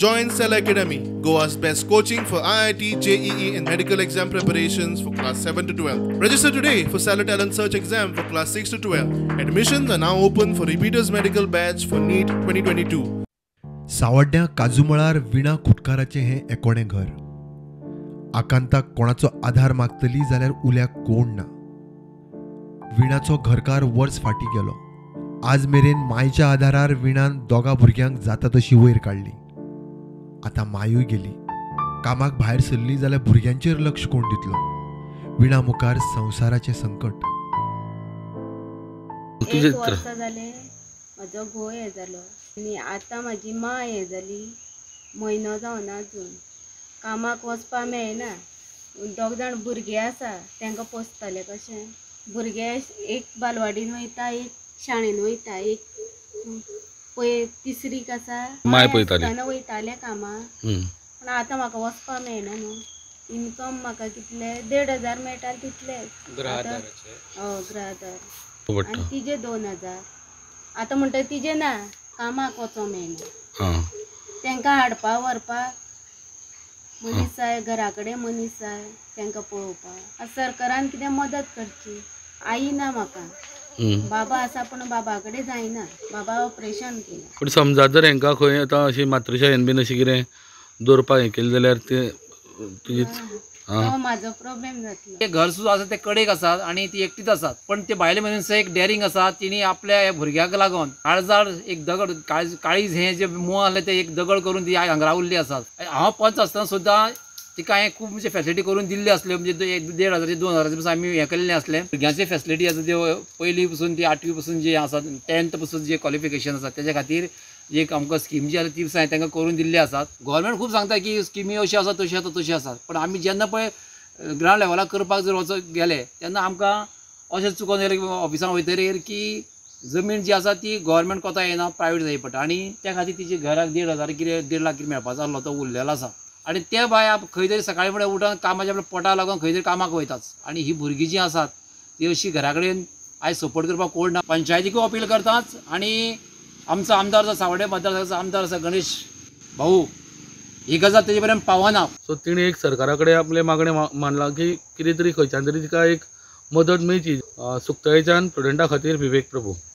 Join Cell Academy, Goa's best coaching for IIT, JEE and medical exam preparations for class 7 to 12. Register today for Stellar Talent Search exam for class 6 to 12. Admissions are now open for repeaters medical batch for NEET 2022. सावड्ड्यां काजूमळार विणा खुटकाराचें हें एकोणें घर. आकांताक कोणाचो आधार मागतली जाल्यार उल्याक कोण ना. विणाचो घरकार वर्स फाटीं गेलो. आज मेरेन मायच्या आधारार विणान दोगा भुरग्यांक जाता तशी वयर काडली. आतां मायूय गेली. कामाक भायर सरली जाल्यार भुरग्यांचेर लक्ष कोण दितलो? विणा मुखार संवसाराचें संकट. एक वर्सा जालें म्हजो घोव हें जालो आनी आतां म्हाजी मां हें जाली. म्हयनो जावना अजून. कामाक वचपा मेळना. दोग जाण भुरगे आसा, तांकां पोसतले कशें? भुरगे एक बालवाडीन वयता, एक शाळेन वयता, एक पळय तिसरीक आसा. माय पळयताली आसतना वयतालें कामाक, पूण आतां म्हाका वचपा मेळना न्हू. इनकम म्हाका कितले 1500 मेळटा तितलेच. हय, गृहाधार. आनी तिजे 2000. आतां म्हणटा तिजे ना, कामाक वचोंक मेळना. तांकां हाडपा व्हरपाक मनीस जाय, घरा कडेन मनीस जाय तांकां पळोवपाक. सरकारान कितें मदत करची. आई ना म्हाका, बाबा आसा पूण बाबा कडेन जायना, बाबा ऑपरेशन केलें. पूण समजा जर हांकां खंय आतां अशी मातृशाळेन बीन अशें कितें दवरपाक हें केलें जाल्यार ते तुजी तो म्हाजो प्रॉब्लेम जातलो. ते घर सुद्दां आसा ते कडेक आसात आनी ती एकटीच आसात, पण ते बायले मनीस एक डेरिंग आसा. तिणी आपल्या भुरग्याक लागून काळजार एक दगड, काळीज हें जे मुळ आसलें तें एक दगड करून ती हांगा रावल्ली आसात. हांव पंच आसतना सुद्दां तिका हांवें खूब म्हणजे फॅसिलिटी करून दिल्ली आसल्यो. म्हणजे 1500 2000 पसून आमी हें केल्लें आसलें. भुरग्यांची फॅसिलिटी आसा त्यो पयली पसून ती 8वी पसून जी आसा, 10th पसून जे क्वॉलिफिकेशन आसा तेच्या खातीर एक आमकां स्कीम जी आसा ती हांवें तांकां करून दिल्ली आसात. गव्हर्मेंट खूब सांगता की स्किमी अश्यो आसा, तश्यो आसा, तश्यो आसात, पण आमी जेन्ना पळय ग्रावंड लेवलाक करपाक जर वचत गेले तेन्ना आमकां अशें चुकोन येयलें की ऑफिसान वयतरीर की जमीन जी आसा ती गव्हर्मेंट कोता येना, प्रायवेट जाय पडटा. आनी त्या खातीर तिचे घराक 1500 कितें 1.5 लाख कितें मेळपाचो आसलो तो उरलेलो आसा. आनी ते भायर खंय तरी सकाळी फुडें उठून कामाच्या आपल्या पोटा लागून खंय तरी कामाक वयताच. आनी ही भुरगीं जीं आसात ती अशी घरा कडेन आयज सपोर्ट करपाक कोण ना. पंचायतीकूय अपील करताच आनी आमचो आमदार जो सावड्डे मतदारसंघाचो आमदार आसा गणेश भाऊ, ही गजाल तेजे पर्यंत पावना. सो तिणें एक सरकारा कडेन आपलें मागणें मानलां की कितें तरी खंयच्यान तरी तिका एक मदत मेळची. सुकतळेच्यान प्रुडंटा खातीर विवेक प्रभू.